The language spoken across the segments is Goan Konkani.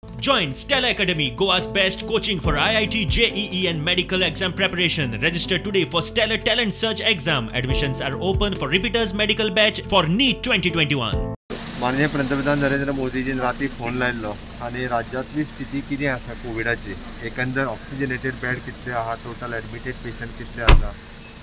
Join Stella Academy, Goa's best coaching for IIT, JEE and medical exam preparation. Register today for Stellar Talent Search exam. Admissions are open for repeaters medical batch for NEET 2021. माननीय पंतप्रधान नरेंद्र मोदीजीन राती फोन लायल्लो आनी राज्यांतली स्थिती कितें आसा कोविडाची, एकंदर ऑक्सिजनेटेड बेड कितले आहा, टोटल एडमिटेड पेशंट कितले आसा,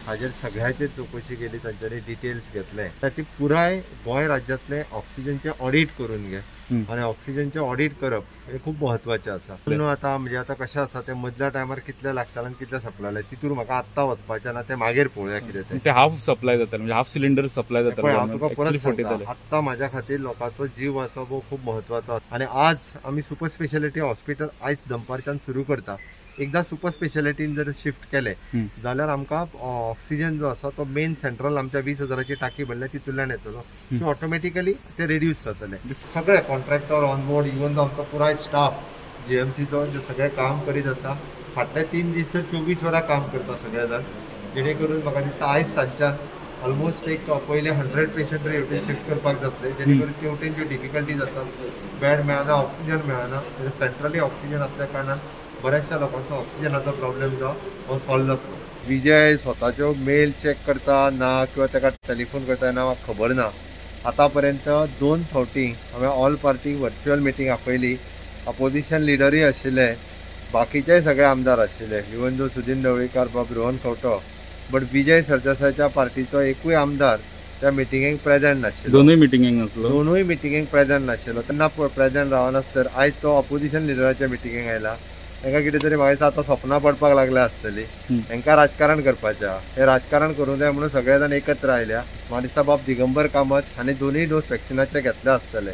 हाजेर सगळ्याचेर चवकशी केली, तांच्यांनी डिटेल्स घेतले. ती पुराय गोंय राज्यांतले ऑक्सिजनचे ऑडीट करून घे आनी ऑक्सिजनचे ऑडीट करप हें खूब म्हत्वाचें आसा. न्हू आतां म्हणजे आतां कशें आसा तें मदल्या टायमार कितले लागताले आनी कितले सप्लाय जाले तितूर म्हाका आत्तां वचपाचें ना, तें मागीर पळोवया कितें तें. ते हाफ सप्लाय जाताले, म्हणजे हाफ सिलिंडर सप्लाय पळय हांव जाताले. तुका परत फोटी सांगता, जाले. आत्तां म्हाज्या खातीर लोकांचो जीव वाचप हो खूब म्हत्वाचो आसा आनी आज आमी सुपर स्पेशालिटी हॉस्पिटल आयज दनपारच्यान सुरू करता. एकदां सुपर स्पेशालिटीन जर शिफ्ट केले जाल्यार आमकां ऑक्सिजन जो आसा तो मेन सेंट्रल आमच्या 20,000ची टाकी भरल्या तितूंतल्यान येतलो, सो ऑटोमॅटिकली ते रिड्यूस जातले. सगळे contractor on board, even though आमचो पुराय स्टाफ जीएमसीचो जे सगळे काम करीत आसा, फाटले 3 दीस तर 24 वरां काम करता सगळे जाण, जेणे करून म्हाका दिसता आयज सांजच्यान ऑलमोस्ट एक पयले 100 पेशंट हेवटेन शिफ्ट करपाक जातले, जेणे करून तेवटेन ज्यो डिफिकल्टीज आसात, बेड मेळना, ऑक्सिजन मेळना, सेंट्रली ऑक्सिजन आसल्या कारणान बऱ्याचशा लोकांचो ऑक्सिजनाचो प्रॉब्लेम जो हो सॉल्व जातलो. विजय स्वताच्यो मेल चॅक करता ना किंवा ताका टेलिफोन करता ना म्हाका खबर ना. आतां पर्यंत 2 फावटी हांवें ऑल पार्टी व्हर्च्युअल मिटींग आपयली, अपोजिशन लिडरूय आशिल्ले, बाकीचेय सगळे आमदार आशिल्ले, इवन दो सुदीन ढवळीकार बाब रोहन खंवटो, बट विजय सरदेसायच्या पार्टीचो एकूय आमदार त्या मिटिंगेक प्रेझेंट नाशिल्लो. दोनूय मिटिंगेक नासलो, दोनूय मिटिंगेक प्रेझेंट नाशिल्लो. तेन्ना प्रेझेंट रावनासतर आयज तो अपोजिशन लिडराच्या मिटिंगेक आयला. तांकां कितें तरी म्हाका दिसता आतां सपनां पडपाक लागल्या आसतली, तांकां राजकारण करपाचें आहा, हें राजकारण करूंक जाय म्हणून सगळे जाण एकत्र आयल्या. म्हाका दिसता बाब दिगंबर कामत हांणी 2 डोस वॅक्सिनाचे घेतले आसतले,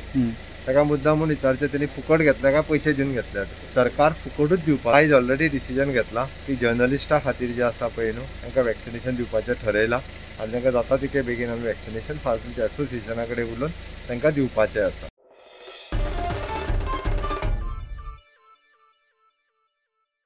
ताका मुद्दाम म्हूण विचारचें तेणी फुकट घेतले काय पयशे दिवन घेतले. सरकार फुकटूच दिवपाक आयज ऑलरेडी डिसिजन घेतला की जर्नलिस्टा खातीर जे आसा पळय न्हू तांकां वॅक्सिनेशन दिवपाचें ठरयलां आनी तांकां जाता तितके बेगीन आमी वॅक्सिनेशन फार्मसी एसोसिएशना कडेन उलोवन तांकां दिवपाचें आसा.